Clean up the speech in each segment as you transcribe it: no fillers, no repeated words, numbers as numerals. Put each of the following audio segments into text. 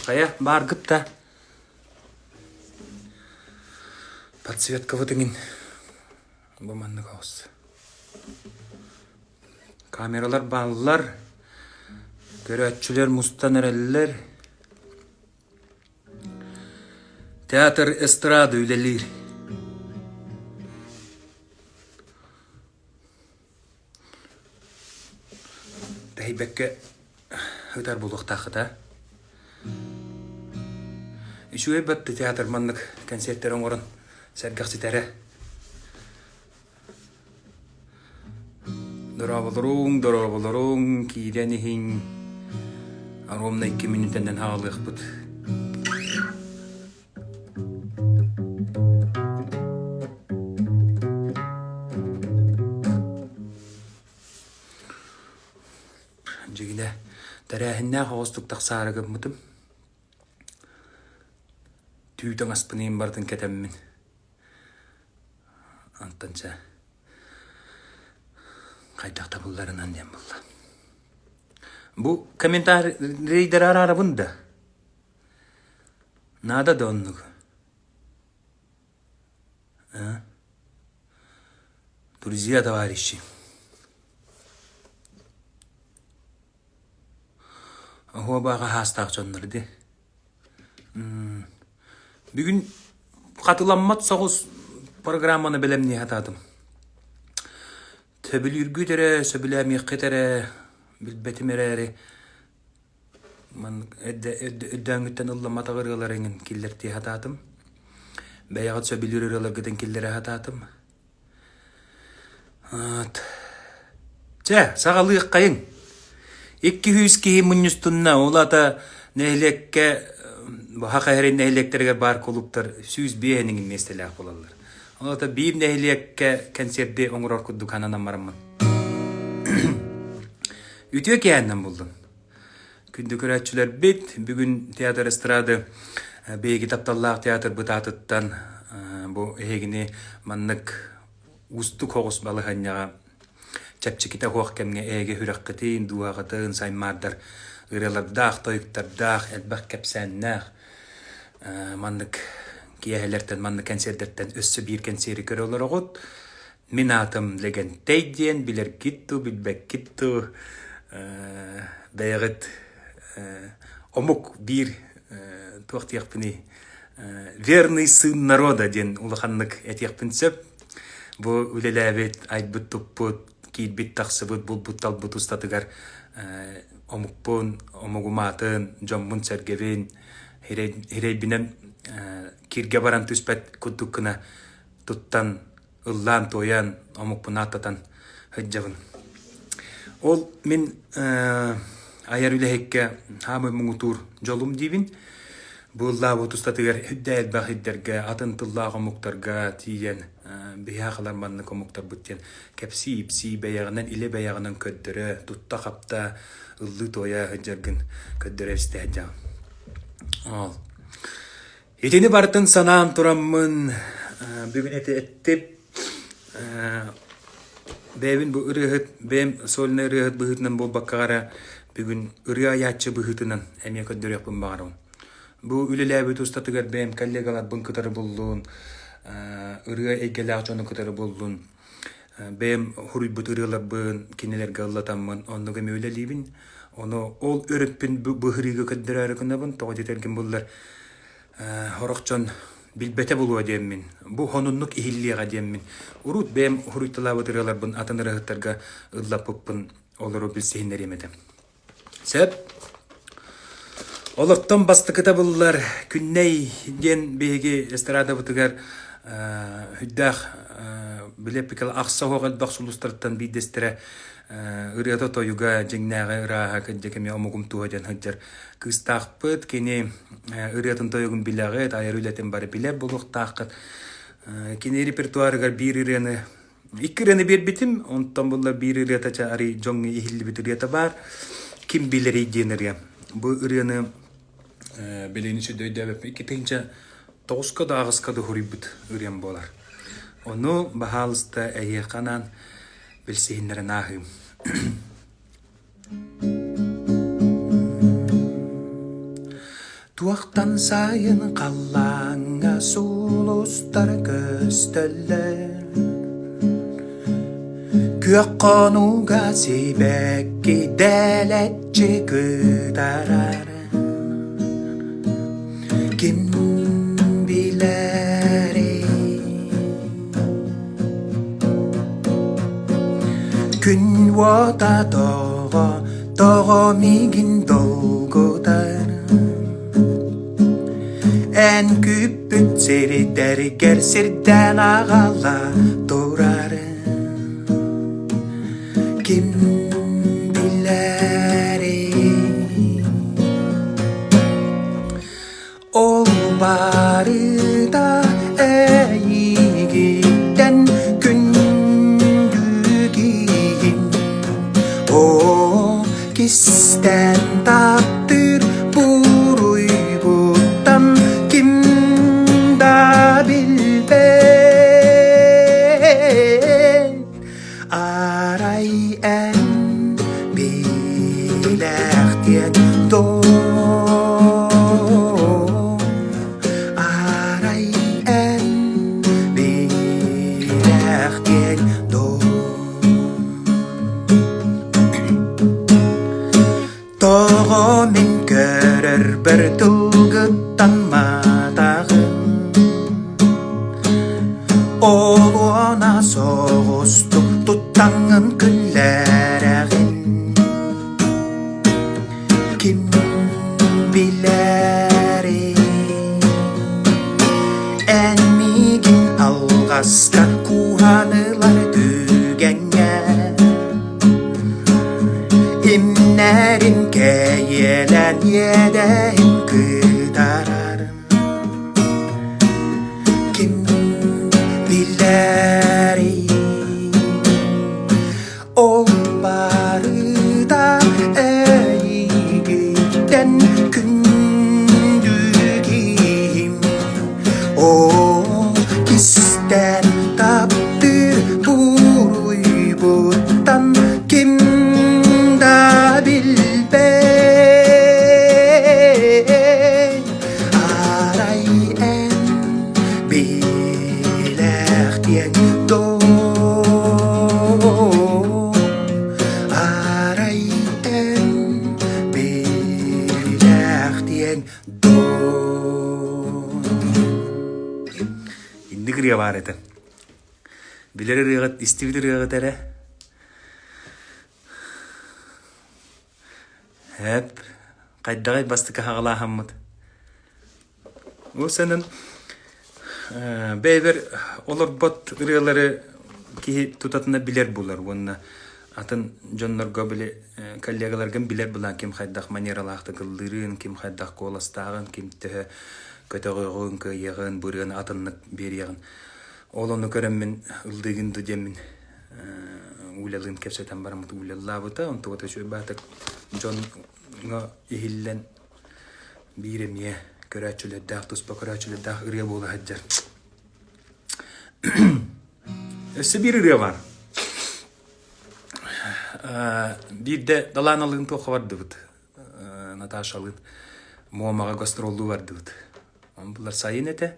Хайа, бааргыт да? Подсветкабыт иҥин бу маннык оҕус. Камералар бааллар, көрөөччүлэр мустан эрэллэр. Театр эстрада үлэлиир. Тэһийбэккэ ытар буолуохтааххыт аа? Үчүгэй батты театр маннык кэнсиэртэри оҥорон сэргэхситэрэ. Дорооболоруҥ, дорооболоруҥ, киирэн иһиҥ. Ровно 2 мүнүүтэнэн хаалыахпыт. Дьигинэ, тэрээһиннээх оҕустук тахсаары гыммытым. Түү таҥаспын иһин барытын кэтэммин. Онтон чэ, хайдах табылларынан диэн буолла. Бу комментарийдары араарабын да? Наада да оннук. А? Друзья, товарищи. Оһуобаҕа хаастаах дьоннор ди. Бүгүн хатыламмат соҕус программаны бэлэмнии сатаатым. Сөбүлүүргүт эрэ, сөбүлээмиэххит эрэ, билбэтим эрээри, Өйдөөҥҥүттэн ылламматах ырыалары эҥин киллэртии сатаатым. Бэйэҕит сөбүлүүр ырыаларгытын киллэрэ сатаатым. Чэ, саҕалыаххайыҥ. 200 киһи мунньустунна, ол аата нэһилиэккэ Саха сирин нэһилиэктэригэр баар кулууптар 105 эҥин миэстэлээх буолаллар. Ол аата биир нэһилиэккэ кэнсиэрди оҥорор курдук сананан бараммын. Үтүө киэһэннэн буллун. Күндү көрөөччүлэрбит, бүгүн театр эстрады биһиги тапталлаах театрбыт аатыттан бу эһигини маннык уустук соҕус балаһыанньаҕа чэпчэкитэ суох кэмҥэ эһиги сүрэххитин, дууһаҕытын саймаардар ырыалардаах, тойуктардаах, элбэх кэпсээннээх маннык киэһэлэртэн, маннык кэнсиэрдэртэн өссө биир кэнсиэри көрө олороҕут. Мин аатым Лэгэнтэй диэн билэргит дуу, билбэккит дуу, бэйэҕит омук биир туох диэхпиний верный сын народа диэн улаханнык этиэхпин сөп. Бу үлэлээбит, айбыт-туппут, киирбит-тахсыбыт, булбут-талбыт устатыгар омукпун, омугум аатын, дьоммун-сэргэбин хирэйбинэн киргэ баран түспэт курдук гына туттан ыллаан-туойан, омукпун ааттатан сылдьабын. Ол мин айар үлэһиккэ хаамый муҥутуур дьолум диибин. Бу ыллаабыт устатыгар үрдэ элбэх ирдэргэ, атын тыллаах омуктарга тиийэн биһиэхэ маннык омуктарбыт диэн кэпсии-ипсии бэйэҕинэн илэ бэйэҕинэн көрдөрө, тутта-хапта, ыллыы-туойа сылдьаргын көрдөрө истэ сылдьаҕын. Ол. Итини барытын санаан тураммын бүгүн эти эттим. Бэйэбин бу ырыаһыт, бэйэм сольнай ырыаһыт быһыытынан буолбакка эрэ бүгүн ырыа айааччы быһыытынан эмиэ көрдөрүөхпүн баҕарабын. Бу үлэлээбит устатыгар бэйэм коллегаларбын кытары буллун, ырыа эйгэлээх дьону кытары буллун, бэйэм суруйбут ырыаларбын кинилэргэ ыллатаммын оннук эмиэ үлэлиибин. Ону ол өрүппүн быһырыыга көрдөрөөрү гынабын, тоҕо диэтэргин буллар сорох дьон билбэтэ булуо диэммин, бу сонуннук иһиллиэҕэ диэммин, урут бэйэм суруйталаабыт ырыаларбын атын ырыаһыттарга ыллаппыппын олору билсиһиннэриэм этэ. Сөп. Олортон бастакыта буллар Күннэй диэн биһиги эстрадабытыгар үрдээх билэппикэл ахса оһох элбэх сулустартан биирдэстэрэ ырыата-тойуга дьиҥнээҕи ырааһа кырдьык эмиэ омугум туһа диэн сылдьар кыыстаахпыт. Кини ырыатын тойугун билэҕит, айар үлэтин бары билэр буолуохтааххыт. Кини репертуарыгар биир ырыаны Икки ырыаны биэрбитим, онтон булла биир ырыата чэ арый дьоҥҥо иһиллибит ырыата баар. Ким билэрий диэн ырыа. Бу ырыаны билигин үчүгэй өйдөөбөппүн. 2009-ка да аҕыска да суруйбут ырыам буолар. Ону, баһаалыста, эһиэхэ анаан билсиһиннэрэн ааһыым. Туохтан сайын халлааҥҥа сулустар көстөллөр Күөх хонууга сибэкки дэлэччи кытарар Ким билэрий Күн уота тоҕо, тоҕо миигин долгутар Эн күүппүт сирдэргэр сирдээн аҕала турар Ким билэрий Ол барыта эйигиттэн күндү киһим Оо, кистээн таптыыр буруйбуттан ким да билбэт Арай эн билээхтиэн доо Арай эн билээхтиэн доо Тоҕо мин көрөрбөр тылгыттан матаҕын Олуона соҕустук туттаҥҥын күллэрэҕин Ким билэрий Эн миигин алҕаска кууһан ылар түгэҥҥэ Имнэрин кэйиэлээн иэдэһин кытарар Ким билэрий Ол барыта эйигиттэн күндү киһим Оо, кистээн таптыыр буруйбуттан ким да билбэт. Арай эн билээхтиэҥ доо, арай эн билээхтиэҥ Инник ырыа баар этэ. Билэр ырыаҕыт, истибит ырыаҕыт эрэ. Эп, хайдаҕай бастакы хаҕалааһаммыт. Ол сэнэн бэйэбэр олорбот ырыалары киһи тутатына билэр булар уонна атын дьоннорго били коллегаларгын билэр булаан ким хайдах манералаахтык ыллыырын, ким хайдах куоластааҕын, ким төһө көтөҕүөҕүн, кыайыаҕын, бырыаны атыннык биэриэҕин. Ол ону көрөммүн ыллыыгын ду диэммин Улялыын кэпсэтэн бараммыт Уляллаабыта, онтугата үчүгэй баатык дьоҥҥо иһиллэн биир эмиэ көрөөччүлэрдээх, туспа көрөөччүлэрдээх ырыа буола сылдьар. Өссө биир ырыа баар. Биирдэ Далааналыын туохха бардыбыт? Наташалыын Муомаҕа гастроллуу бардыбыт. Булар сайын этэ.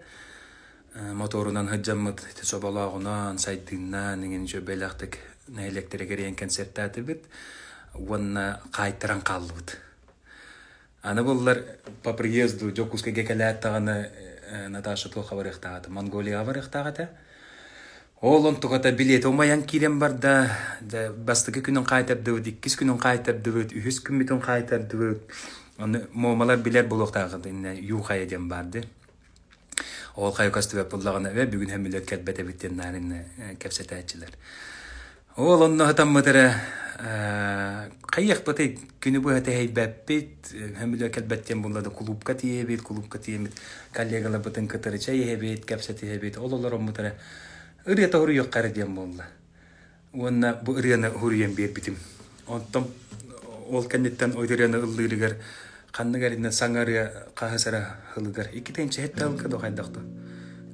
Моторунан сылдьаммыт соболооҕунан, сайдыыннаан иҥин үчүгэйбэлээхтик нэһилиэктэрэ кэрийэн концертаатыбыт уонна хаайтаран хааллыбыт. Аны буллар по приезду Дьокуускайга кэлээт даҕаны Наташа туохха барыахтаах этэ? Монголияҕа барыахтаах этэ. Ол онтуката билиэтэ умайан киирэн барда. Дьэ, бастакы күнүн хаайтардыбыт, иккис күнүн хаайтардыбыт, үһүс күммүтүн хаайтардыбыт. Аны Муомалар билэр буолуохтааххыт иннэ Юхая диэн баар дии. Ол хайа көстүбэт буоллаҕына, ээ бүгүн сөмөлүөт кэлбэт эбит диэн наар иннэ кэпсэтээччилэр. Ол онно сытаммыт эрэ хайыахпытый күнү быһа тэһэйбэппит, сөмөлүөт кэлбэт диэн буолла да кулуупка тиийэбит, кулуупка тиийэммит коллегаларбытын кытары чэй иһэбит, кэпсэтиһэбит, ол олороммут эрэ ырыата уруйуохха эрэ диэн буолла. Уонна бу ырыаны уруйан биэрбитим. Онтон ол кэнниттэн ой ырыаны ыллыырыгар Ханнык эринэ саҥарыа хаһыс эрэ һылыгар иккитинчи сэттэ ылга да хайдах да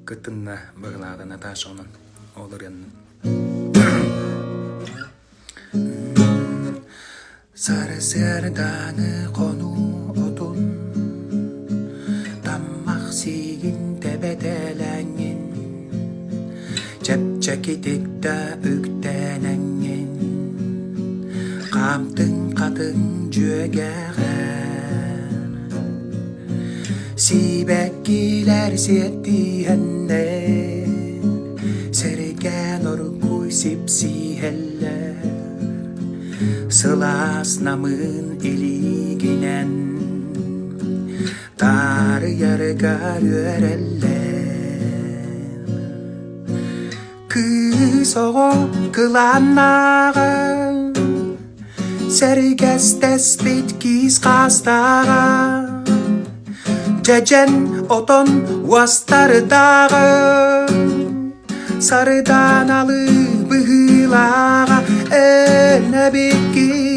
кытынна быһылаата Наташа онон ол ырыанан Сарсыардааны хонуу отун таммах сиигин тэбэтэлээҥҥин чэпчэкитик да үктэнэҥҥин хаамтыҥ хатыҥ дьүөгэҕэр Сибэккилэр сиэттиһэннэр сэргээн оргууй сипсиһэллэр Сылаас намыын илиигинэн таарыйарыгар үөрэллэр Кыыс оҕо кылааннааҕа, сэргэстэспит киис хаастааҕа, дьэдьэн отон уостардааҕа, сарданалыы быһыылааҕа эн эбиккин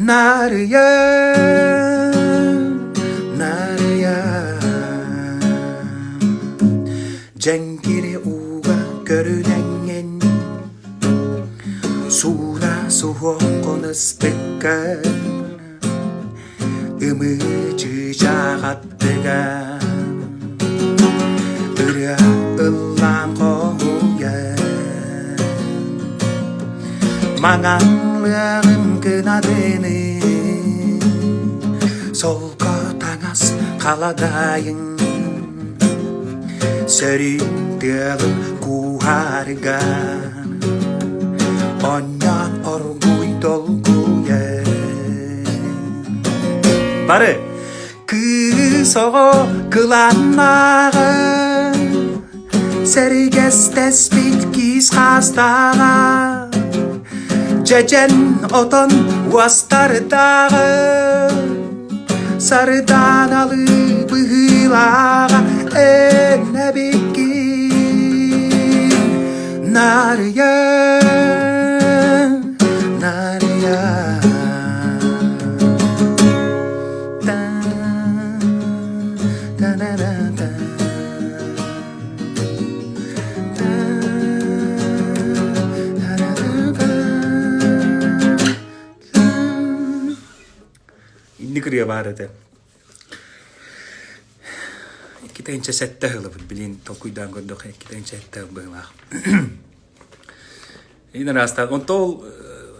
Нарыйа, Нарыйа Дьэҥкири ууга көрүнэҥҥин Сууна суһуоххун ыстыккын Ымыы чыычаах аттыгар Ырыа ыллаан хоһуйан Маҥан лыаҕым кынатыныы Солко таҥас халадаайыҥ Сөрүүн тыалым кууһарыгар Онньоон оргууй долгуйан Бары кыыс оҕо кылааннааҕа Сэргэстэспит киис хаастааҕа Дьэдьэн отон уостардааҕы Сарданалыы быһыылааҕа эн эбиккин Нарыйа, Нарыйа Та-та-та-та-та Инник ырыа баар этэ. 207 ылабыт билин толкуйдаан көрдөххө 207 ыл быһыылаах. Ин араастаан. Онто ол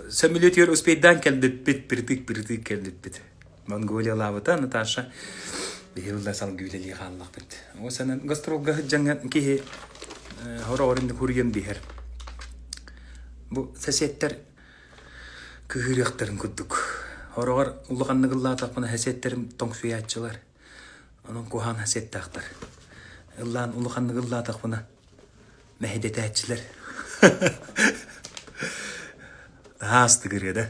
сөмөлүөтүгэр успейдаан кэлбиппит, притык-притык кэлбиппит. Монголиялаабыта Наташа биһи да салгыы үлэлии хааллахпыт. Ол санан гастролга сылдьаҥҥа киһи хороҕор инник хуруйан биһэр. Бу соседтэр кыһыырыахтарын курдук. Хороҕор улаханнык ыллаатахпына соседтэрим тоҥсуйааччылар. Онон куһаҕан соседтаахтар. Ыллаан улаханнык ыллаатахпына мэһэйдэтээччилэр. Аастык ырыа да.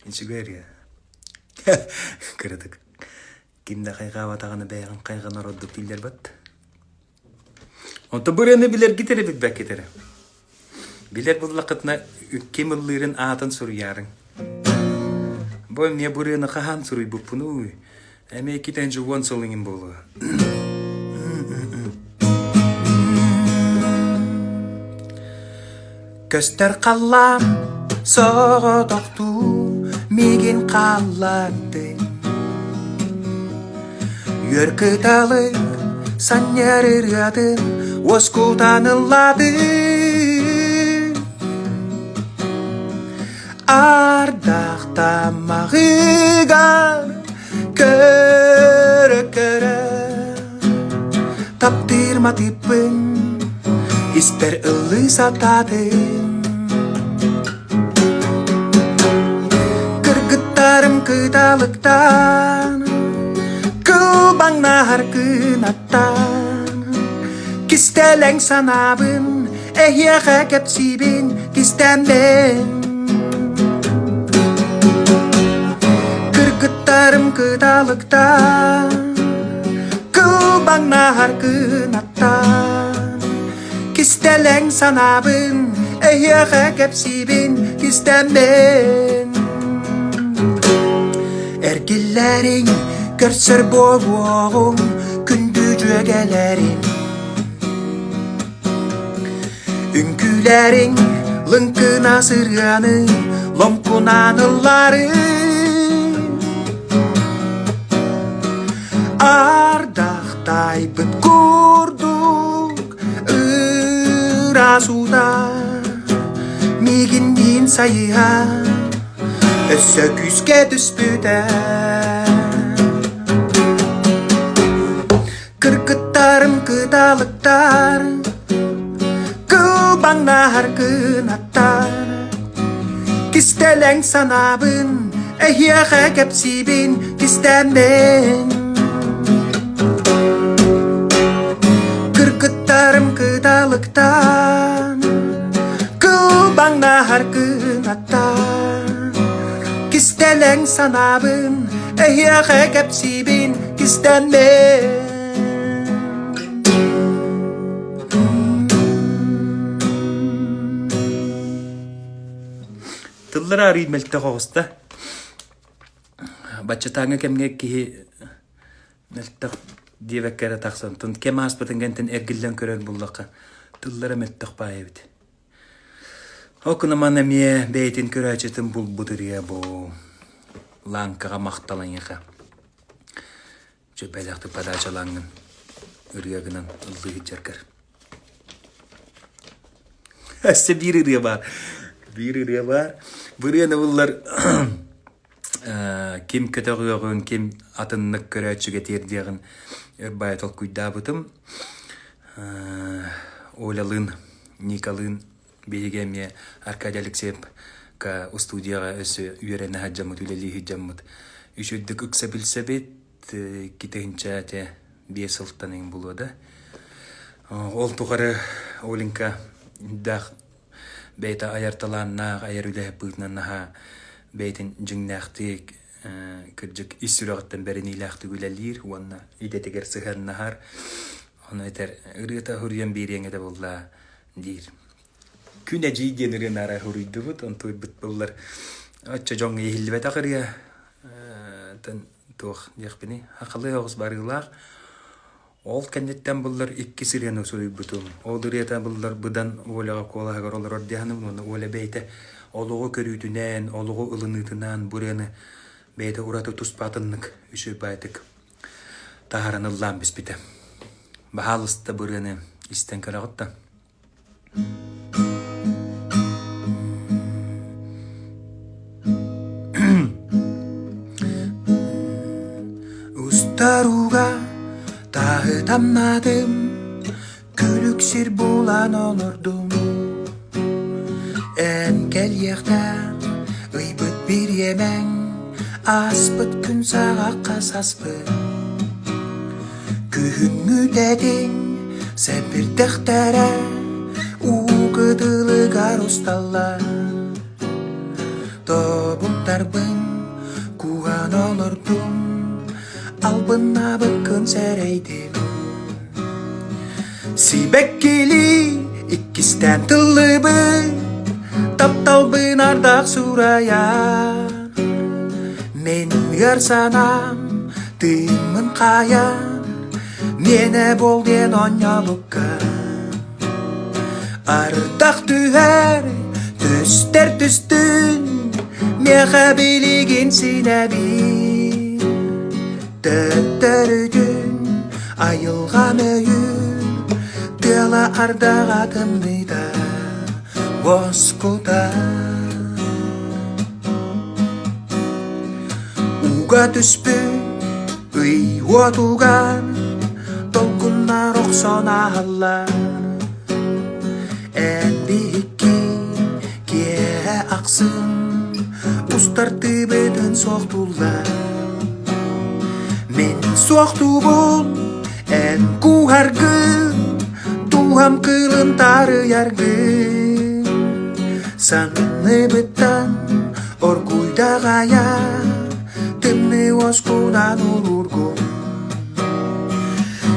Үчүгэй ырыа. Кыратык. Ким да хайҕаабатаҕына бэйэҕин хайҕанар ордук дииллэр бат. Онто бу ырыаны билэргит эрэ билбэккит эрэ. Билэр буллаххытына ким ыллыырын аатын суруйаарыҥ. Бу эмиэ бу ырыаны хаһан суруйбуппунуй? Эмиэ иккитэн 10 сыл иҥин буолуо. Көстөр халлаан соҕотохтуу миигин хааллардыҥ Үөр кыталык санньыар ырыатын уоскутан ыллаатыҥ Ардах тамаҕыгар көрө-көрө Таптыыр матыыппын испэр ыллыы сатаатым Кыргыттарым кыталыктаан Кылбаҥнаһар кынаттаан Кистэлэҥ санаабын эһиэхэ кэпсиибин кистэммин Кыргыттарым кыталыктаан Кылбаҥнаһар кынаттаан Кистэлэҥ санаабын эһиэхэ кэпсиибин кистэммин. Кэлэриҥ, көрсөр буолуоҕуҥ, күндү дьүөгэлэрим. Үҥкүүлэриҥ лыҥкынас ырыаны лоҥкунаан ылларыҥ. Ардахтайбыт курдук ыраас уута миигинниин сайыһа өссө күүскэ түспүтэ. Кыргыттарым кыталыктар, кылбаҥнаһар кынаттар, кистэлэҥ санаабын эһиэхэ кэпсиибин кистээммин. Кыргыттарым кыталыктар, кылбаҥнаһар кынаттар, кистэлэҥ санаабын эһиэхэ кэпсиибин кистэммин. Тыллара арыый мөлтөх оҕуста. Баччатааҥҥы кэмҥэ киһи мөлтөх диэбэккэ эрэ тахсан, кэм ааспытын кэнтэн эргиллэн көрөр буллахха, тыллара мөлтөх баай эбит. Ол гынан эмиэ бэйэтин көрөөччүтүн булбут ырыа бу Лааҥкаҕа махтал эйиэхэ. Чөппэлээхтик подачалааҥҥын ырыа гынан ыллыы сылдьаргар. Өссө биир ырыа баар. Биир ырыа баар. Бу ырыаны буллар ким көтөҕүөҕүн, ким атыннык көрөөччүгэ тиэрдиэҕин өр баайа толкуйдаабытым. Олялыын, Никалыын биһиги эмиэ Аркадий Алексеевка устуудьуйаҕа өссө үөрэнэ сылдьаммыт, үлэлии сылдьаммыт үчүгдүк ыкса билсэбит, 2000 этэ биэс сылтан иҥ булуо да. Ол тухары Оленька даах бэйэтэ айар талааннаах, айар үлэһит быһыытынан наһаа бэйэтин дьиҥнээхтик, кырдьык ис сүрэҕиттэн бэриниилээхтик үлэлиир уонна идэтигэр сыһыаннаһар. Ону этэр ырыата суруйан биэриэҥ этэ буолла диир. Күн эдьиий диэн ырыаны арай суруйдубут, онтуйбут буоллар оччо дьоҥҥо иһиллибэтэх ырыа туох диэхпиний, хахалыы оҕус барыылаах. Ол кэнниттэн буллар иккис ырыаны суруйбутум. Ол ырыата буллар быдан Оляҕа куолаһыгар олорор диэхиним уонна Оля бэйэтэ олоҕу көрүүтүнэн, олоҕу ылыныытынан бу ырыаны бэйэтэ ураты туспа атыннык үчүгэй баайдык таһааран ыллаан биспитэ. Баһаалыста бу ырыаны истэн көрөҕүт да. Устар ууга тааһы тамнаатым, күлүк сир булан олордум. Эн кэлиэхтээх ыйбыт бириэмэҥ, ааспыт күн саҕахха саспыт. Күһүҥҥү тэтиҥ сэбирдэхтэрэ уу кытылыгар усталлар. Тобуктарбын кууһан олордум, албыннаабыккын сэрэйдим. Сибэккилии иккистээн тыллыбын, тапталбын ардах сурайар. Мин ыар санаам тыыммын хаайар, миэнэ буол диэн оонньообукка. Ардах түһэр, түстэр түстүн, миэхэ билигин синэбин. Төттөрүтүн айылҕам өйүн, тыала ардаҕа тымныыта уоскутар. Уга түспүт ый уотугар толкуннар охсон ааһаллар. Эн биһикки киэһэ ахсын устар тыыбытын суохтууллар. Мин суохтуубун, эн кууһаргын, дууһам кыылын таарыйаргын. Санныбыттан оргуйдаҕайа тымныы уоскунан уруургун.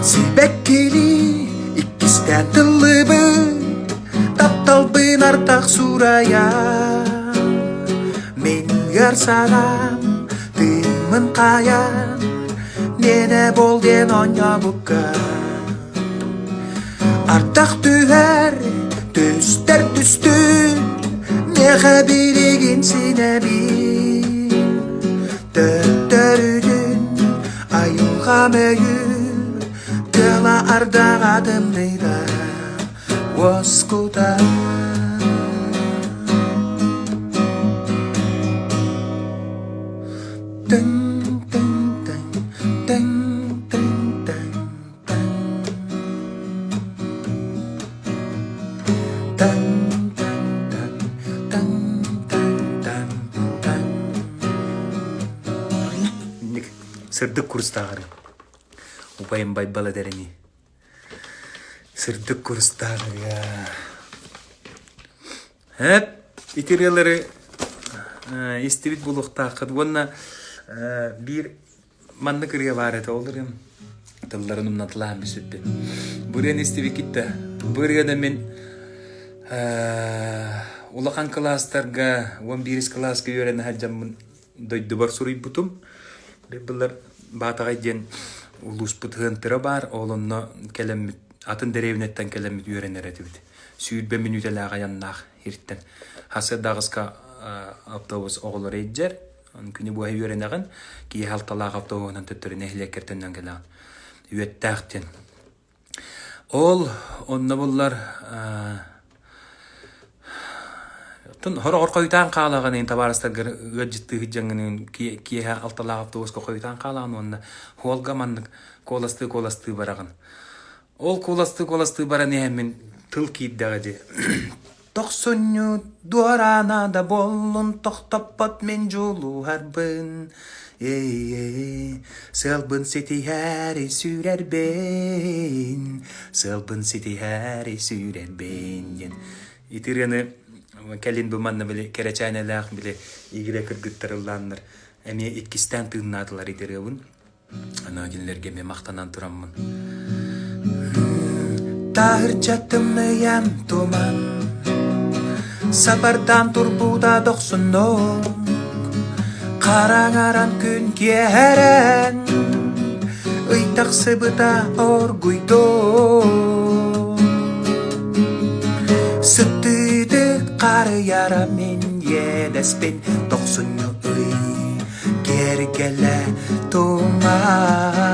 Сибэккилии иккистээн тыллыбын, тапталбын артах сурайа. Мин ыар санаам тыыммын. Санаамын хаайан, миэнэ буол диэн оонньообукка. Ардах түһэр, түстэр түстүн, миэхэ билигин синэбин. Төттөрүтүн айылҕам өйүүр, тыала ардаҕа тымныйда, уоскутар. Тыҥ тыҥ тыҥ тыҥ тыҥ тыҥ Таҥ таҥ таҥ таҥ таҥ таҥ таҥ Инник сырдык курстааҕары убайым Байбал этэринии сырдык курстааҕырыа Эп ити ырыалары истибит буолуохтааххыт уонна биир Маннык ырыа баар этэ, ол ырыам тылларын умнатылаан бүсүппүт. Бу ырыаны истибиккит да, бу ырыаны мин улахан кылаастарга, 11 кылааска үөрэнэ сылдьаммын дойдубар суруйбутум. Былыр Баатаҕай диэн улууспут ыһыантыра баар, ол онно кэлэммит, атын дэриэбинэттэн кэлэммит үөрэнэр этибит. 20 мүнүүтэлээх айаннаах иртэн. Хасыарда аҕыска автобус оҕолоро илдьэр, Күнү быһа үөрэнэҕин, киэһэ алталаах автобуһунан төттөрү нэһилиэккэр төннөн кэлэҕин. Үөттээх диэн. Ол онно буллар Оттон хороҕор хойутаан хаалаҕын табаарыстаргар ыалдьыттыы сылдьаҥҥын киэһэ алталаах автобуска хойутаан хаалаҕын уонна хуолга маннык куоластыы-куоластыы бараҕын. Ол куоластыы-куоластыы баран иһэммин тыл киирдэҕэ дии. Тохсунньу дуораана да буоллун тохтоппот мин дьулуһарбын Эй, сыалбын ситиһээри сүүрэрбин, сыалбын ситиһээри сүүрэрбин диэн. Ити ырыаны кэлин бу манна били кэрэчээнэлээх били игирэ кыргыттар ыллааннар эмиэ иккистээн тыыннаатылар ити ырыабын. Аны кинилэргэ эмиэ махтанан тураммын. Таһырдьа тымныйан туман Сабардаан турбута дохсуннук Хараҥаран күн киэһэрэн Ый тахсыбыта оргуйдук Сытыытык харыйара мин иэдэспин Тохсунньу ый киэргэлэ туман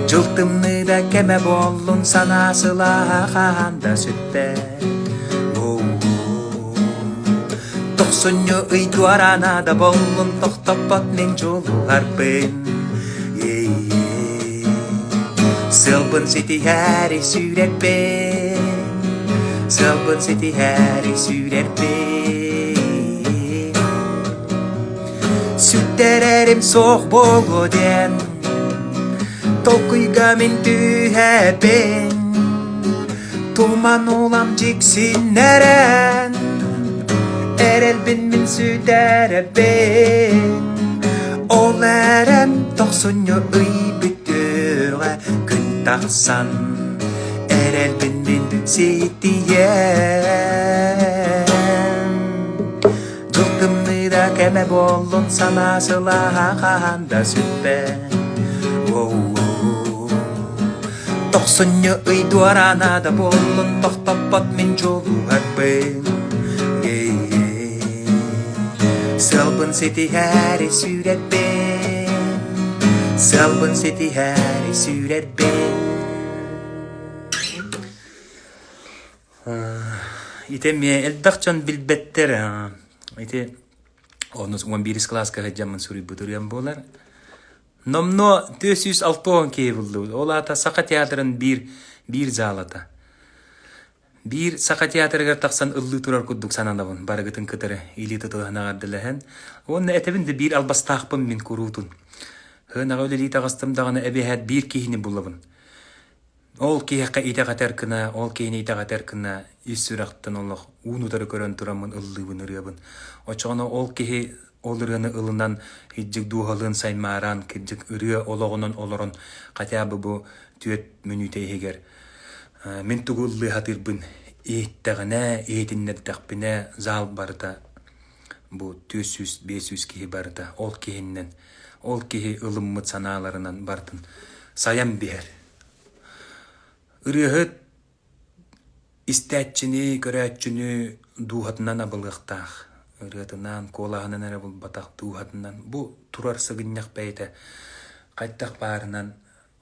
Дьыл тымныыда кэмэ буоллун санаа сылааһа хаһан да сүппэт Тохсунньу ый туораана да буоллун тохтоппот мин дьулуһарбын Сыалбын ситиһээри сүүрэрбин Сыалбын ситиһээри сүүрэрбин Сүттэрэрим суох буолуо диэн Толкуйга мин түһэбин Туман улам дьиксиннэрэн Эрэлбин мин сүтэрэбин Ол эрэн тохсунньу ый бүтүөҕэ күн тахсан Эрэлбин мин ситиэм Дьыл тымныыда кэмэ буоллун санаа сылааһа хаһан да сүппэт Тохсунньу ый дуораана да буоллун тохтоппот мин дьулуһарбын Сыалбын ситиһээри сүүрэрбин Сыалбын ситиһээри сүүрэрбин Ити эмиэ элбэх дьон билбэттэр. Ити онус 11 кылааска сылдьаммын суруйбут ырыам буолар. Номнуо 460 киһи буллубут. Ол аата Саха театрын биир биир залата. Биир Саха театрыгар тахсан ыллыы турар курдук сананабын барыгытын кытары илии тутуһан эҕэрдэлэһэн. Уонна этэбин да биир албастаахпын мин куруутун. Сыанаҕа үлэлии таҕыстым даҕаны эбиэһээт биир киһини булабын. Ол киһиэхэ итэҕэтэр гына, ол киһини итэҕэтэр гына ис сүрэхтэн олох уун утары көрөн тураммын ыллыыбын ырыабын. Оччоҕуна ол киһи ол ырыаны ылынан кырдьык дууһалыын саймааран, кырдьык ырыа олоҕунан олорон хотя бы бу түөрт мүнүүтэ иһигэр мин тугу ыллыы сатыырбын иһиттэҕинэ, иһитиннэрдэхпинэ зал барыта. Бу 400-500 киһи барыта ол киһиннэн, ол киһи ылыммыт санааларынан барытын сайан биһэр. Ырыаһыт истээччини, көрөөччүнү дууһатынан абылыахтаах. Ырыатынан, куолаһынан эрэ булбатах дууһатынан. Бу турар сыгынньах бэйэтэ хайдах баарынан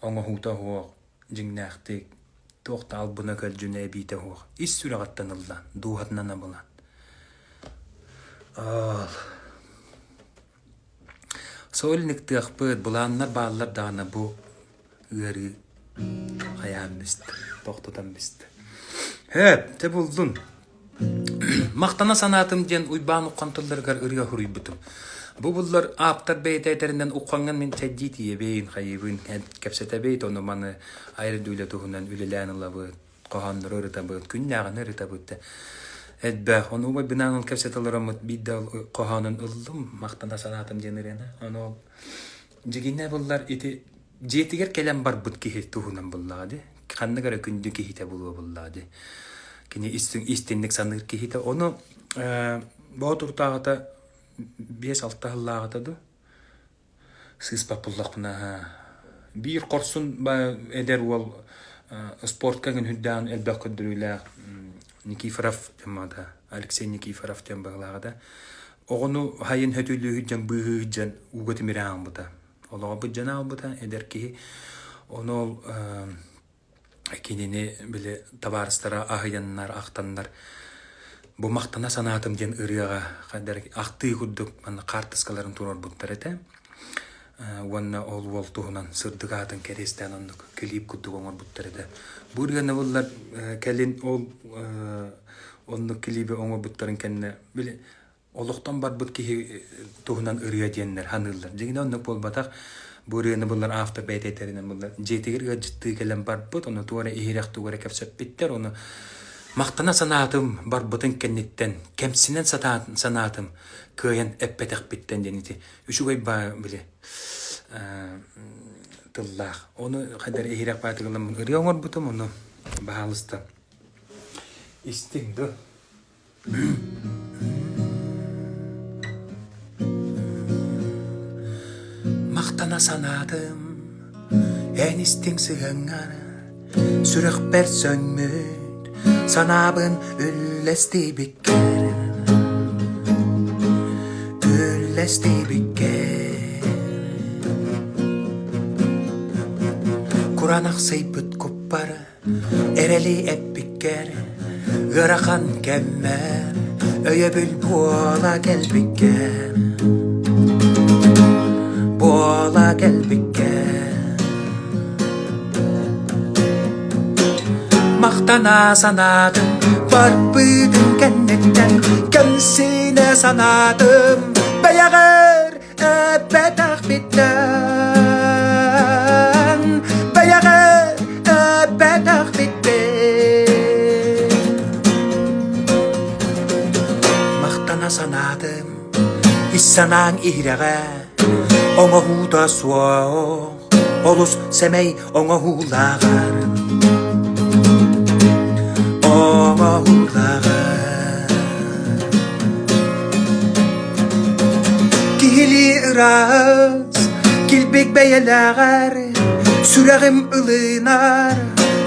оҥоһуута суох, дьиҥнээхтик, туох да албына-көлдьүнэ эбиитэ суох. Ис сүрэҕиттэн ыллаан, дууһатынан абылаан. Ол. Сольниктыахпыт, былааннар бааллар даҕаны бу ыарыы хайаан бистэ, тохтотон бистэ. Һөөп, дьэ буллун. Махтана санаатым диэн Уйбаан Уххан тылларыгар ырыа суруйбутум. Бу буллар ааптар бэйэтэ этэринэн Уххаҥҥын мин чэйдии тиийэбин, хайыыбын, кэпсэтэбит, ону маны айар үлэ туһунан үлэлээн ылабыт, хоһооннору ырытабыт, күннээҕини ырытабыт да элбэх. Ону убайбынаан ол кэпсэтэ олороммут биирдэ ол хоһоонун ыллым, махтана санаатым диэн ырыаны. Ону ол дьигинэ буллар ити дьиэтигэр кэлэн барбыт киһи туһунан буллаҕа дии. Ханнык эрэ күндү киһитэ булуо буллаҕа дии. Кини истинник саныыр киһитэ. Ону Боотуртааҕыта 5-6 сыллааҕыта дуу сыыспат буллахпына биир хорсун эдэр уол спортка күнүрдээн элбэх көрдөрүүлээх Никифоров диэн Алексей Никифоров диэн быһылааҕа да оҕону хайын хөтүлүүһүт дьон быыһыыһыт дьон ууга тимирэ аалбыта олоҕо быдьан аалбыта эдэр киһи ону ол кинини били табаарыстара аһыйаннар ахтаннар бу махтана санаатым диэн ырыаҕа ахтыы курдук манна хаартыскаларын туруорбуттар этэ уонна ол уол туһунан сырдык аатын кэриэстээн оннук клип курдук оҥорбуттар этэ бу ырыаны буллар кэлин ол оннук клиби оҥорбуттарын кэннэ били олохтон барбыт киһи туһунан ырыа диэннэр ханыыллар. Дьиҥинэ оннук буолбатах. Бу ырыаны буллар автор бэйэтэ этэринэн буллар. Дьиэтигэр ыалдьыттыы кэлэн барбыт, ону туора иһирэх тугу эрэ кэпсэппиттэр, ону махтана санаатым барбытын кэнниттэн, кэмсинэн санаатым кыайан эппэтэхпиттэн диэн ити үчүгэй баа били тыллаах. Ону хайдах иһирэх баатыгыламмын ырыа оҥорбутум, ону баһаалыста истиҥ дуо? Махтана санаатым эн истиҥ сыһыаҥҥар сүрэхпэр сөҥмүт санаабын үллэстибиккэр үллэстибиккэр кураанахсыйбыт куппар Эрэли эппиккэр ыарахан кэммэр өйөбүл буола кэлбиккэр буола кэлбиккэр Махтана санаатым барбытын кэнниттэн кэмсинэ санаатым бэйэҕэр Эппэтэхпиттэн бэйэҕэ эппэтэхпиттэн Махтана санаатым ис санааҥ иһирэҕэ оҥоһуута суох олус сэмэй оҥоһуулааҕар оҥоһуулааҕар Киһилии ыраас, килбик бэйэлээҕэр сүрэҕим ылынар,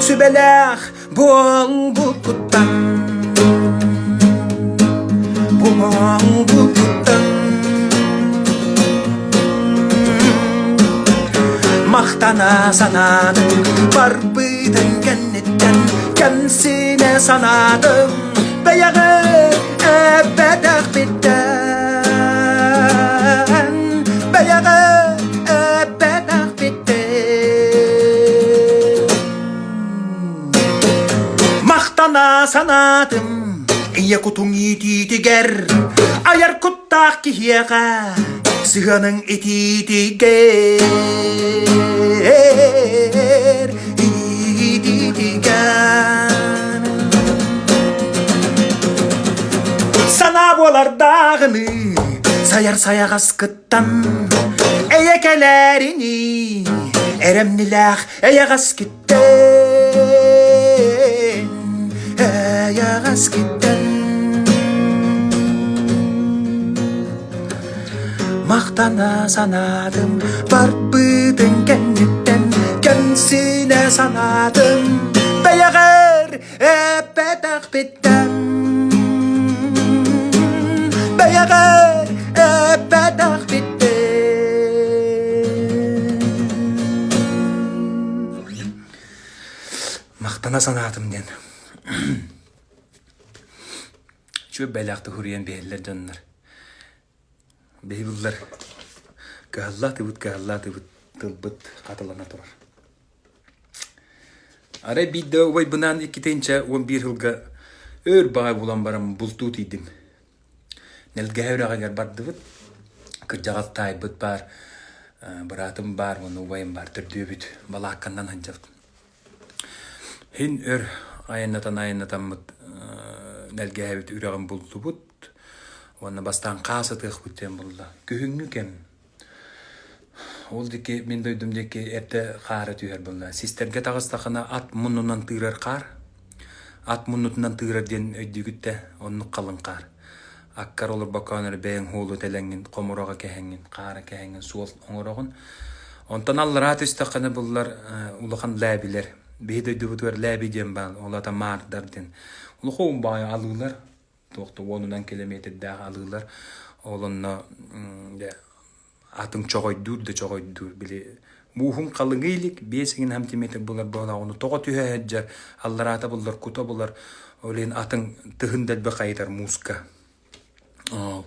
сүбэлээх буолбуккуттан буолбуккуттан Махтана санаатым барбытын кэнниттэн кэмсинэ санаатым бэйэҕэ эппэтэхпиттэн бэйэҕэ эппэтэхпиттэн Махтана санаатым ийэ кутуҥ иитиитигэр айар куттаах киһиэхэ сыһыаныҥ итиитигэр иитиитигэр Санаа буолардааҕыныы сайар сайаҕас кыттан эйэ кэлээринии эрэмнилээх эйэҕэс Эйэҕэс киттэн. Махтана санаатым барбытын кэнниттэн кэмсинэ санаатым бэйэҕэр эппэтэхпиттэн бэйэҕэр эппэтэхпиттэн Махтана санаатым диэн Үчүгэй бэлэхти суруйан биһэллэр дьоннор. Биһи буллар кыһаллаатыбыт, кыһаллаатыбыт тылбыт хатылана турар. Арай биирдэ убайбынаан иккитинчэ 11 сылга өр баҕай булан баран бултуу тиийдим. Нэлгэһэ үрэҕигэр бардыбыт. Кырдьаҕас таайбыт баар, быраатым баар уонна убайым баар төрдүөбүт балаакканнан сылдьабыт. Һин өр айаннатан-айаннатаммыт нэлгээбит үрэҕин буллубут уонна бастаан хаас ытыахпыт диэн булла. Күһүҥҥү кэм. Ол диэки мин дойдум диэки эрдэ хаара түһэр буолла. Систэргэ таҕыстаххына ат муннунан тыырар хаар. Ат муннутунан тыырар диэн өйдүүгүт да, оннук халыҥ хаар. Аккар олорбокко эрэ бэйэҥ һуолу тэлэҥҥин, хомураҕа кэһэҥҥин, хаара кэһэҥҥин суол оҥороҕун. Онтон аллараа түстэххинэ буллар улахан лээбилэр. Биһи дойдубутугар лээби диэн баар, ол аата маардар диэн. Улахан баайы алыылар, туох да уонунан километрдаах алыылар. Ол онно атын чоҕойдуур да чоҕойдуур били мууһун халыҥыы илик 5 сантиметр булар буолаҕын ону тоҕо түһэ сылдьар аллараата буллар кута булар ол иһин атын тыһын дэлби хайытар мууска ол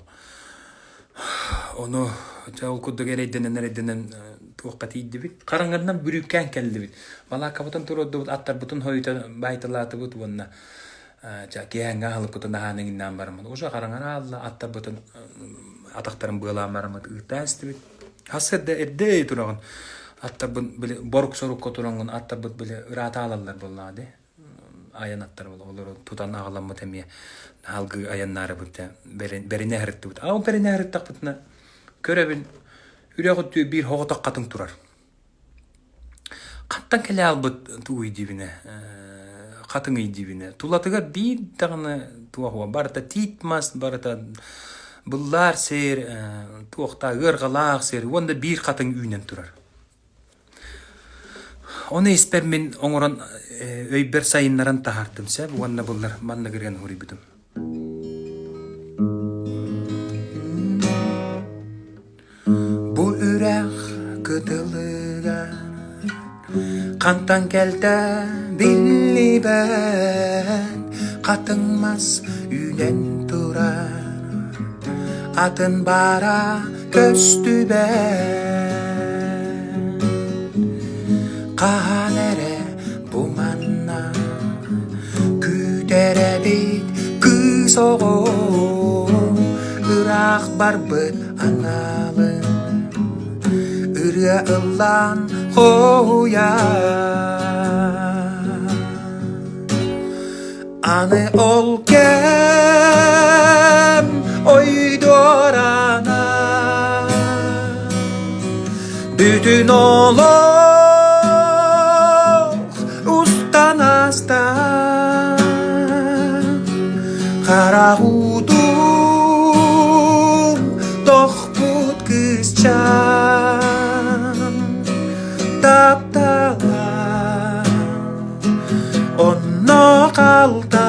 ону дьэ ол курдук эрэйдэнэн эрэйдэнэн туохха тиийдибит хараҥарынан бүрүүкээн кэллибит балааккабытын туруордубут аттарбытын хойута баайталаатыбыт уонна Ча киэһээҥҥи аһылыкпытын аһаан иҥиннээн бараммыт уже хараҥара аалла аттарбытын атахтарын быалаан бараммыт ыытаа истибит. Хас эрдэ эрдэ тураҕын аттарбын били борук-сорукка тураҥҥын аттарбыт били ыраата аалаллар буоллаҕа дии. Айан аттар буолла олору тутан аҕаламмыт эмиэ алгыы айаннаарыбыт бэринэ аһарыттыбыт. А ол бэринэ аһарыттахпытына көрөбүн үрэх өттү биир соҕотох хатыҥ турар. Хантан кэлэ аалбыт тугуй диибинэ, хатыҥый диибинэ, тулатыгар биир даҕаны туох барыта тиит мас, барыта быллаар сир, туохтаа ыарҕалаах сир уонна биир хатыҥ үүнэн турар. Ону испэр мин оҥорон өйбөр сайыннаран таһаартым сөп уонна буллар маннык ырыаны суруйбутум. Бу үрэх кытылыгар хантан кэлтэ биллибэт хатыҥ мас үүнэн турар атын баара көстүбэт хаһан эрэ бу манна күүтэр эбит кыыс оҕо ыраах барбыт аналын ырыа ыллаан хоһуйар Аны ол кэм ойдуорана бүтүн олох устан ааста Харах уутун тохпут кыысчаан таптала онно хаалта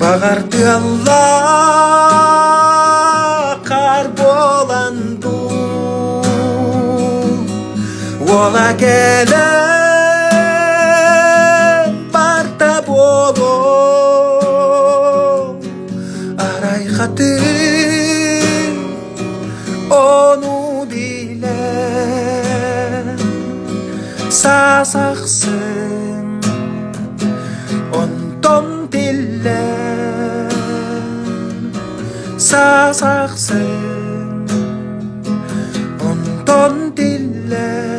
Баҕар тыаллаах хаар буолан дуу уола кэлэн барта буолуо арай хатыҥ ону билэр саас ахсын онтон тиллэр саас ахсын онтон тиллэр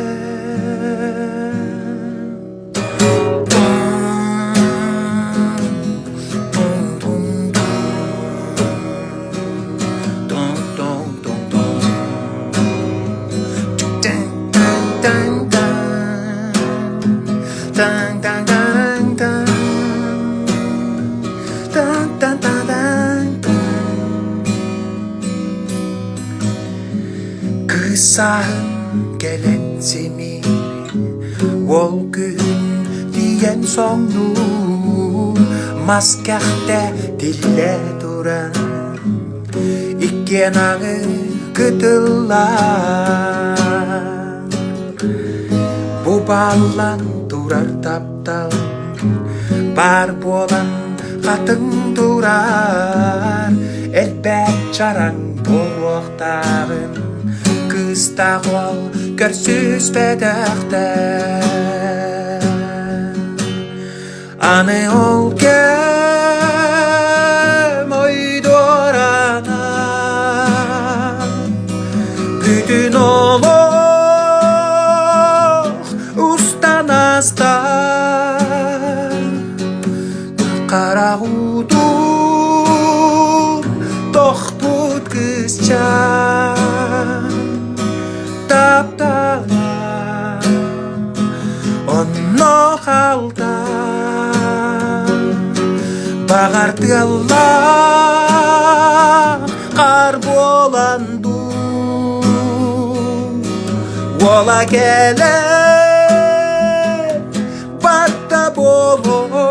Кыыс сааһын кэлэн симиир, уол күһүн тиийэн соҥнуур, мас кэхтэ тиллэ турар, иккиэн аҥы кытыллар. Бу бааллан турар таптал баар буолан хатыҥ турар, элбэт чараҥ буолуохтааҕын кыыстаах уол көрсүспэтэхтэр. Аны ол кэм ойдуорана бүтүн олох устан ааста Харах уутун тохпут кыысчаан таптала онно халта баҕар тыаллаах хаар буолан дуу уола кэлэн Батта буолуо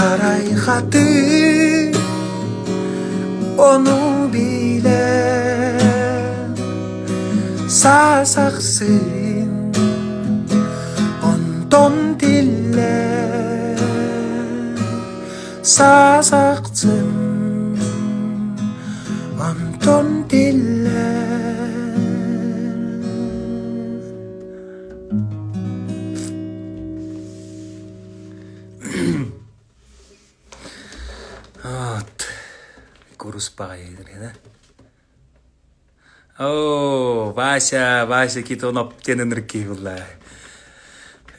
арай хатыы ону билэр саас ахсын онтон тиллэр саас ахсын онтон тиллэр. Вот. Курус баҕайы да? Оо, Вася, Вася Китонов диэн ынырык киһи булла.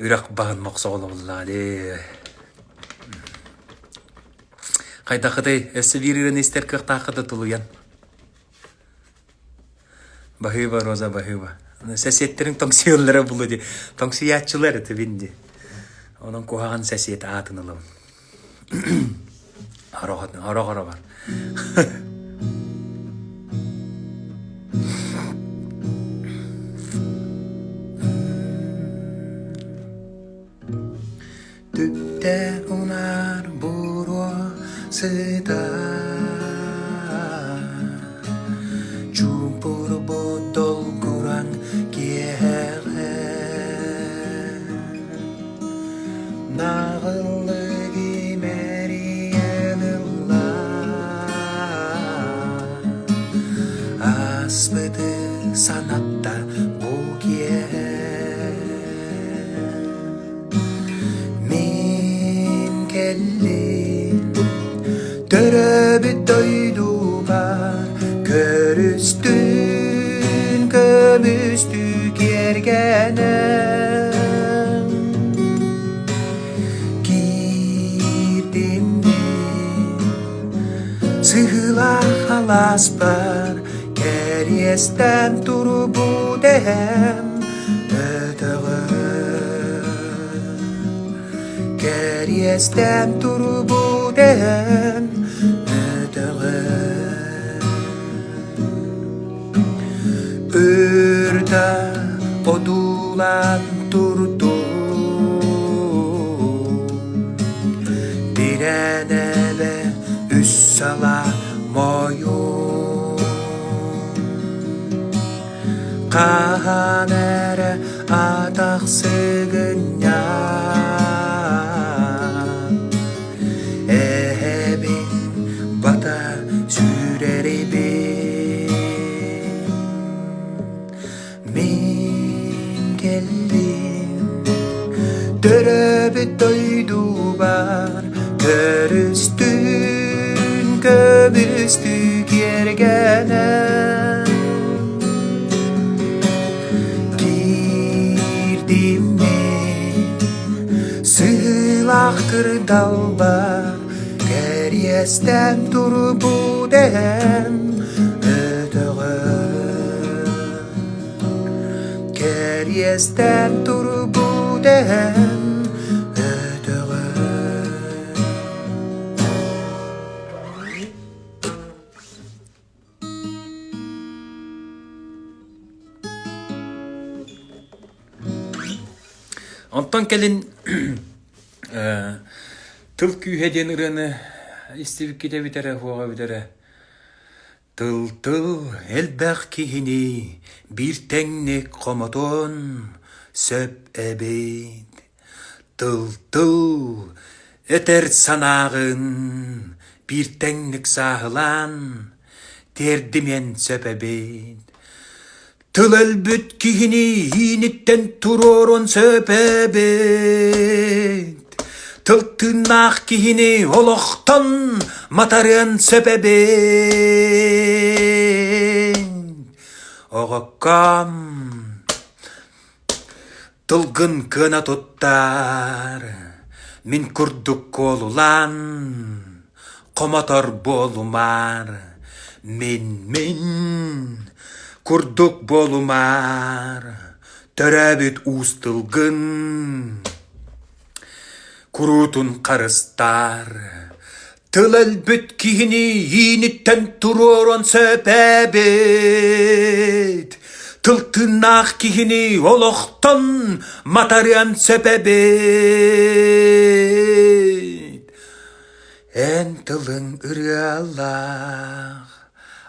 Үрэх баһын мохсоҕоло булла дии. Хайдаххытый, өссө биир ырыаны истэр кыахтааххыт тулуйан. Баһыыба, Роза, баһыыба. Сэсиэттэриҥ тоҥсуйаллара буолуо дии. Тоҥсуйааччылар этибин дии. Онон куһаҕан сэсиэт аатын ылабын. Хорох-хоро бар. Түптэ унаар буруо сытар, Чуумпурбут долгураҥ киэһэҕэ Наҕыллык имэрийэн ылла Ааспыты санатта бу киэһэ Мин кэллим, төрөөбүт дойдубар көрүстүн көмүстүү киэргэнэн. Киирдим мин сыһыылаах алааспар кэриэстээн турбут эһэм Өтөҕөр кэриэстээн турбут эһэм өтөҕөр Ырда одуулаан турдум Дирээн эбэ үс сала мойун Хаһан эрэ атах сыгынньах Эһэбин бата сүүрэрибин Мин кэллим төрөөбүт дойдубар Көрүстүн көмүстүү киэргэнэн Киирдим мин сыылах кырдалбар Кэриэстээн турбут эһэм өтөҕөр Кэриэстээн турбут эһэм өтөҕөр. Онтон кэлин Тыл күүһэ диэн ырыаны истибиккит эбит эрэ, суоҕа эбит эрэ. Тыл-тыл элбэх киһини биир тэҥник хомотуон сөп эбит. Тыл-тыл этэр санааҕын биир тэҥник сааһылаан тиэрдимиэн сөп эбит. Тыл өлбүт киһини ииниттэн туруоруон сөп эбит. Тыл тыыннаах киһини олохтон матарыан сөп эбит. Оҕокком Тылгын кыана туттар, мин курдук куолулаан, хомотор буолумаар, мин-мин курдук буолумаар, төрөөбүт уус тылгын куруутун харыстаар. Тыл өлбүт киһини ииниттэн туруоруон сөп эбит. Тыл тыыннаах киһини олохтон матарыан сөп эбит. Эн тылыҥ ырыалаах,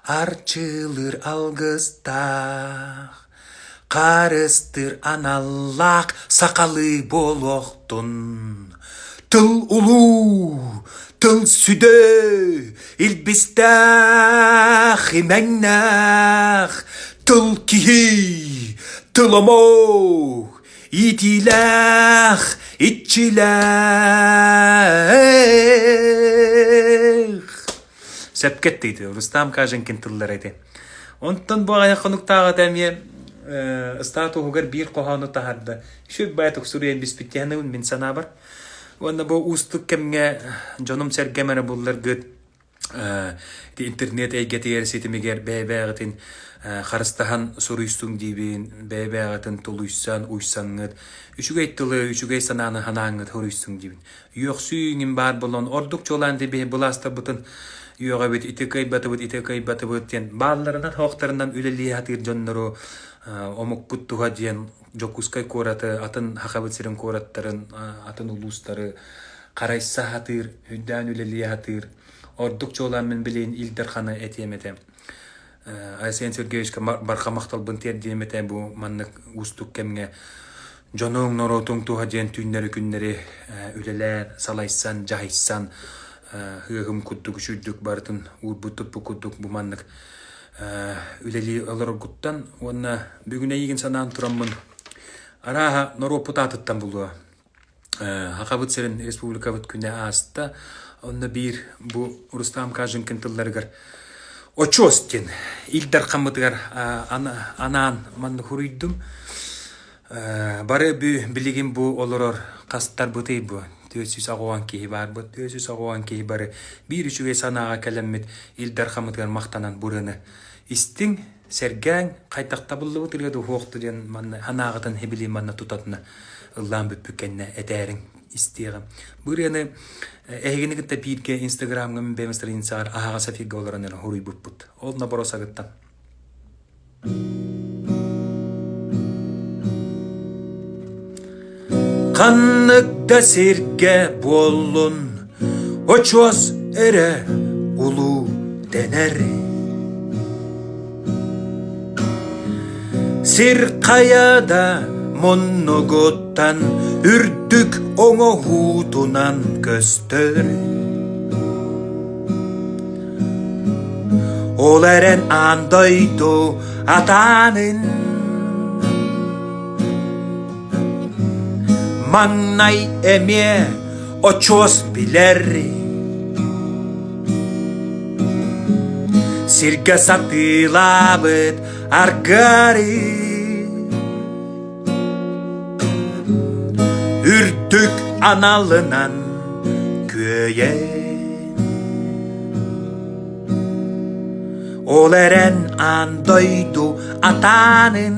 арчылыыр алгыстаах, Харыстыыр аналлаах сахалыы буолуохтун. Тыл улуу, тыл сүдү, илбистээх, имэҥнээх, тыл киһи, тыл омук, иитиилээх, иччилээх. Сөпкө эттигит, Рустам Каженкин тыллара ити. Онтон бу аҕыйах хонуктааҕыта эмиэ ыстаатуһугар биир хоһоону таһаарда. Үчүгэй баайытык суруйан биспит диэхинэбин мин санаабар. Уонна бу уустук кэмҥэ дьонум-сэргэм эрэ булларгыт ити интернет эйгэтигэр ситимигэр бэйэ-бэйэҕитин харыстаһан суруйсуҥ диибин, бэйэ-бэйэҕитин тулуйсан, уйсаҥҥыт, үчүгэй тылы, үчүгэй санааны санааҥҥыт суруйсуҥ диибин. Үөхсүү иҥин баар буолан, ордук чуолаан биһи былаастарбытын үөҕэбит, ити кыайбатыбыт, ити кыайбатыбыт диэн баалларынан, хоохтарынан үлэлии сатыыр дьоннору омукпут туһа диэн Дьокуускай куораты, атын Сахабыт сирин куораттарын, атын улуустары харайса сатыыр, үрдээн үлэлии сатыыр. Ордук чуолаан мин билигин Ил Дарханы этиэм этэ. Айсен Сергеевичка барҕа махталбын тиэрдиэм этэ бу маннык уустук кэмҥэ дьонуҥ, норуотуҥ туһа диэн түүннэри-күннэри үлэлээн, салайсан, дьаһайсан ыаһым курдук үчүйдүк барытын уурбут-туппут курдук бу маннык үлэлии олороргуттан уонна бүгүн эйигин санаан тураммын арааһа норуоппут аатыттан булуо Сахабыт сирин республикабыт күнэ ааста. Онно биир бу Рустам Каженкин тылларыгар очуос диэн Ил Дархаммытыгар анаан маннык суруйдум. Бары билигин бу олорор хастарбытый бу 480 киһи баарбыт 480 киһи бары биир үчүгэй санааҕа кэлэммит Ил Дархаммытыгар махтанан бурыны истиҥ Сэргээҥ, хайдах табыллыбыт ырыа дуһуохту диэн манна анаҕытын хибили манна тутатына ыллаан бүппүт кэннэ этээриҥ истиэҕим. Бу ырыаны эһигини кытта бииргэ Инстаграмҥа мин бэйэм страницаҕар аһаҕас эфиргэ олорон эрэ хоруйбуппут. Ол набросагыттан. Ханнык да сиргэ буоллун, очуос эрэ улуу дэнэр. Сир хайа да муннугуттан үрдүк оҥоһуутунан көстөр. Ол эрэн аан дойду атаанын Маҥнай эмиэ очуос билэр Сиргэ сатыылаабыт аргыары Үрдүк аналынан күөйэн Ол эрэн аан дойду атаанын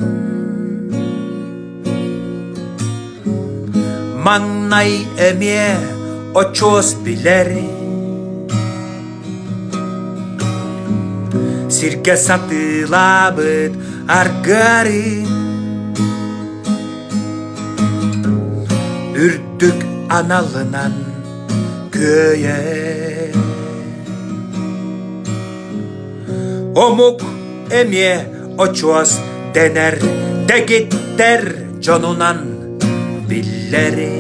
Маҥнай эмиэ очуос билэр Сиргэ сатыылаабыт аргыарын. Үрдүк аналынан күөйэр Омук эмиэ очуос дэнэр дэгиттэр дьонунан биллэри.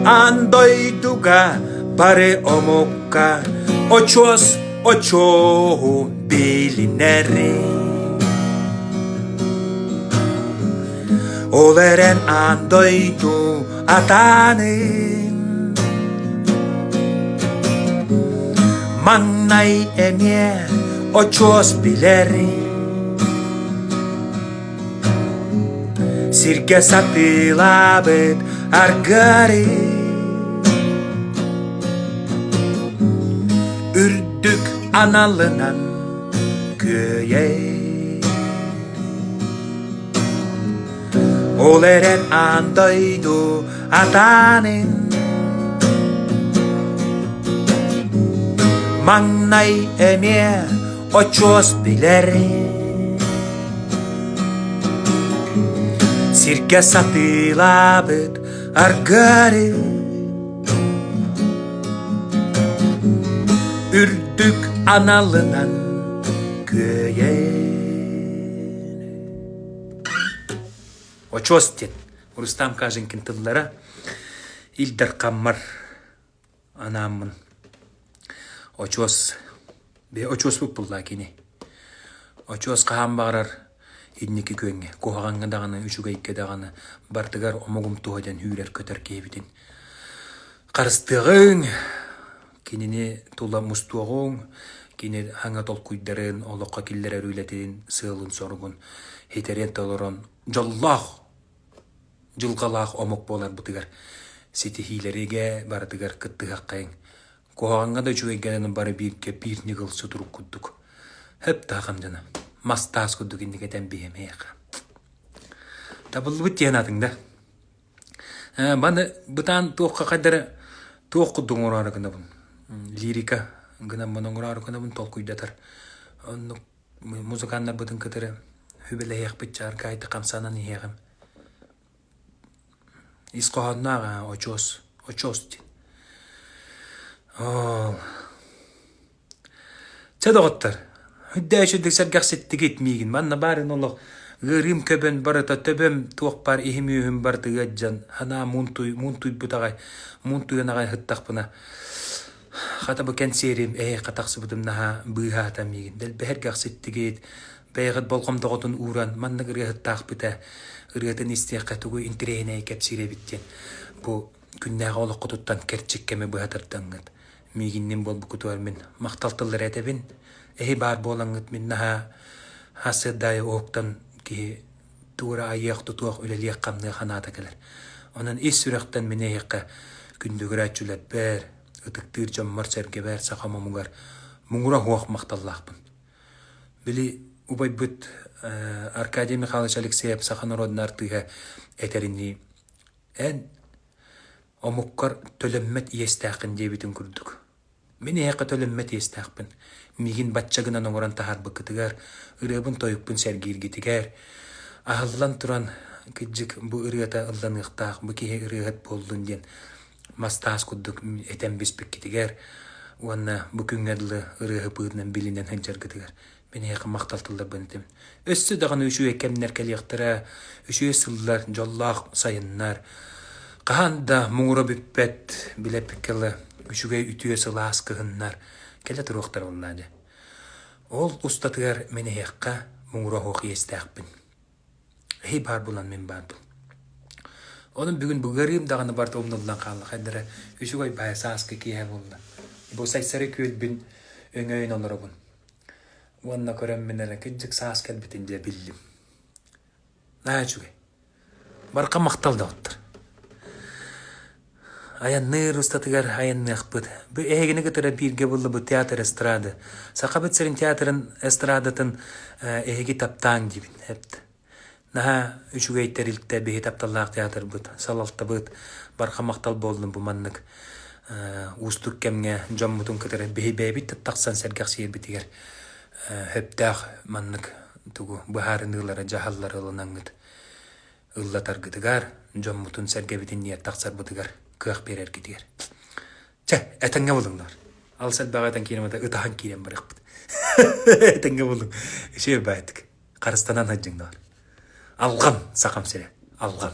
Аан дойдуга бары омукка очуос очуоһу билинэри. Ол эрэн аан дойду атаанын Маҥнай эмиэ очуос билэр Сиргэ сатыылаабыт аргыары Үрдүк аналынан күөйэй Ол эрэн аан дойду атаанын Маҥнай эмиэ очуос билэр Сиргэ сатыылаабыт аргыары Үрдүк аналынан күөйэр Очуос диэн Рустам Каженкин тыллара Ил Дархаммар анааммын очуос бэйэ очуоспут булла кини. Очуос хаһан баҕарар инники күөҥҥэ, куһаҕаҥҥа даҕаны, үчүгэйгэ даҕаны барытыгар омугум туһа диэн үүрэр-көтөр киһибитин харыстыаҕыҥ, кинини тула мустуоҕуҥ, кини хаҥа толкуйдарын, олоххо киллэрэр үлэтин, сыалын-соругун ситэрэн толорон дьоллоох дьылҕалаах омук буоларбытыгар ситиһиилэригэ барытыгар кыттыһаххайыҥ. Куһаҕаҥҥа да үчүгэйгэ да бары бииргэ биир ньыгыл сутурук курдук. Хөп таахам дьоно. Мас таас курдук инник этэн биһиэм эйиэхэ. Табыллыбыт диэн аатыҥ да. Баны бытаан туохха хайдара туох курдук оҥороору гынабын. Лирика гынаммын оҥороору гынабын толкуйдатар. Оннук музыканнарбытын кытары сүбэлэһиэхпит чааркаайты хамсанан иһиэҕим. Ис хоһоонноох аа очуос, очуос диэн. Ол Чэ доҕоттор, үрдээччүдүк сэргэхситтигит миигин манна баарын олох ыарыым көбөн барыта төбөм туох баар иһим-үөһүм барыта ыалдьан санаа муунтуй муунтуйбут аҕай муунтуйан аҕай сыттахпына хата бу кэнсиэрим эһиэхэ тахсыбытым наһаа быыһаата миигин дэлбэһэргэхситтигит бэйэҕит болҕомтоҕутун ууран маннык ырыаһыттаахпыт ээ ырыатын истиэххэ тугу интэриэһинэйи кэпсиир эбит диэн бу күннээҕи олоххутуттан кэрчик кэми быһа тардаҥҥыт миигиннин буолбуккутугар мин махтал тыллары этэбин. Эһи баар буолаҥҥыт мин наһаа сарсыардаайы уһуктан киһи тугу эрэ айыах-тутуох, үлэлиэх-хамныах санаата кэлэр. Онон ис сүрэхтэн мин эһиэхэ күндүгүрээччилэрбэр, ытыктыыр дьоммор-сэргэбэр, сахам омугар муҥура суох махталлаахпын. Били убайбыт Аркадий Михайлович Алексеев саха норуодун артыыһа этэринии эн Омуккар төлөммөт иэстээххин диэбитин курдук. Мин эһиэхэ төлөммөт иэстээхпин. Миигин бачча гынан оҥорон таһаарбыккытыгар, ырыабын-тойукпун сэргииргитигэр, аһыллан туран кырдьык бу ырыата ылланыахтаах, бу киһи ырыаһыт буоллун диэн мас-таас курдук этэн биспиккитигэр уонна бу күҥҥэ дылы ырыаһыппытынан билинэн сылдьаргытыгар Мин эһиэхэ махтал тылларбын этэбин. Өссө даҕаны үчүгэй кэмнэр кэлиэхтэрэ, үчүгэй сыллар, дьоллоох сайыннар. Хаһан да муҥура бүппэт, билэппиккэ дылы, үчүгэй үтүө сылаас кыһыннар кэлэ туруохтара буоллаа дьэ. Ол устатыгар мин эһиэхэ муҥура оһох иэстээхпин. Эһи баар буолан мин баарбын. Онон бүгүн бу ыарыым даҕаны барыта умнуллан хаалла. Хайдара үчүгэй баайа сааскы киэһэ буолла. Бу Сайсары күөлбүн өҥөйөн олоробун. Уонна көрөммүн эрэ кырдьык саас кэлбитин дьэ биллим. Наһаа үчүгэй. Барха махтал доҕоттор. Айанныыр устатыгар айанныахпыт. Бу эһигини кытары бииргэ буллубут театр эстрада. Сахабыт сирин театрын эстрадатын эһиги таптааҥ диибин. Эпт. Наһаа үчүгэй тэрилтэ биһи тапталлаах театрбыт, салалтабыт барҕа махтал буоллун бу маннык уустук кэмҥэ дьоммутун кытары биһи бэйэбит да тахсан сэргэхсийэрбитигэр сөптөөх маннык тугу быһаарыныылары, дьаһаллары ылынаҥҥыт. ыллатаргытыгар, дьоммутун-сэргэбитин ниэр тахсарбытыгар кыах биэрэргитигэр. Чэ, этэҥҥэ булуҥнар. Алыс элбэҕи этэн киирэн ытаһан киирэн барыахпыт. Этэҥҥэ булуҥ. Үчүгэй баайтык. Харыстанан сылдьыҥнар. Алҕан сахам сирэ. Алҕан.